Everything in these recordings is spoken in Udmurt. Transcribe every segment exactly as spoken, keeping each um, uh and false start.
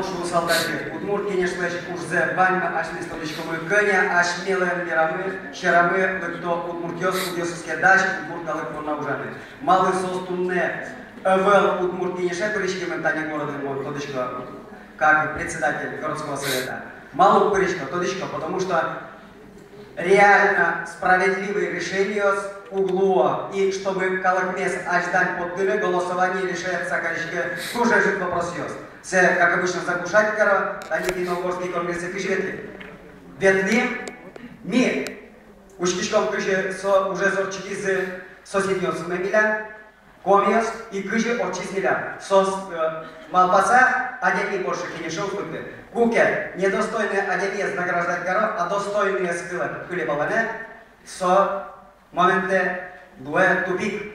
Шуысал тазьы: Удмурт Кенешлэсь ужзэ ваньмы асьмеос тодӥськомы, кӧня асьмелэн верамы, сьӧрамы лыкто удмуртъёс, кудъёсыз ке дась удмурт калык понна ужаны. Малы соос туннэ ӧвӧл Удмурт Кенеше пыриськемын тани городын, мон тодӥсько, как председатель городского совета. Малы уг пырисько, тодӥсько, потому что реально справедливый решениос уг луо, и чтобы калыкмес азьлань поттыны, голосование решается, короче, туж ӧжыт вопросъёс. Сое, как обычно, заглушать каро. Тани Финно-угорский конгрессэ кызьы ветлӥм? Ветлӥм ми, учкиськом, кызьы со ужез ортчытӥзы соседъёсмы милям, комиос, и кызьы ортчиз милям. Соос, э, малпаса, адями больше кенеше уз лыкты. Куке недостойный адямиез награждать каро, а достойныез кылэ, кыле палэнэ, со моментэ луэ тупик.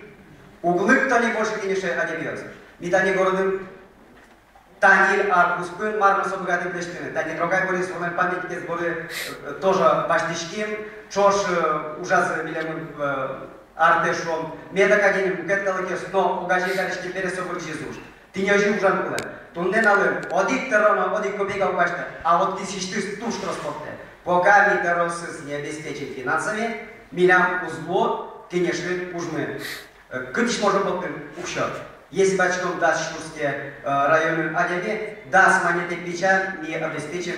Уг лыкто ни больше кенеше адямиос. Ми тани городын тани ар куспын, мар мон со быгатӥ лэсьтыны. Тани Трокай Борисовлэн памятникез борды, э, тоже басьтӥським, ӵош, э, ужазы милемын, э, артэ, шуом, меда кадь ини мукет калыкъёс но огазе кариське, бере со вырӟиз уж. Тӥни озьы ужан кулэ. Туннэ нуналын одӥг тӧро но одӥг копейка уг басьты, а вот кисысьтыз туж трос поттэ. Пока ми тӧроосыз не обеспечим финансами, милям уз луы кенешын ужмы. Э, кытысь можно поттыны уксё? Если бадӟым дас сюрс ке, э, районын адями, дас манетлы пичиен ми обеспечим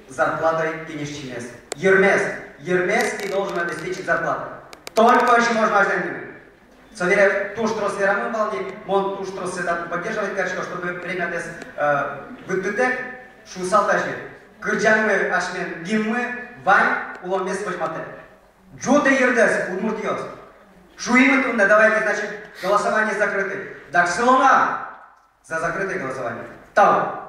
зарплатой кенешчимес. Йырмес, йырмес ми должен обеспечить зарплатой. Только озьы можно азьланьтыны. Собере туж трос верамын вал ни, мон туж трос сое татын поддерживать карисько, чтобы премиез, э, выдтытэк шуысал тазьы: кырӟанмы, асьмелэн гимнмы вань улонмес возьматэ. Ӝутэ йырдэс, удмуртъёс. Шуимы туннэ: давайте, значит, голосование закрытое. Дак сыло на за закрытое голосование. Тау.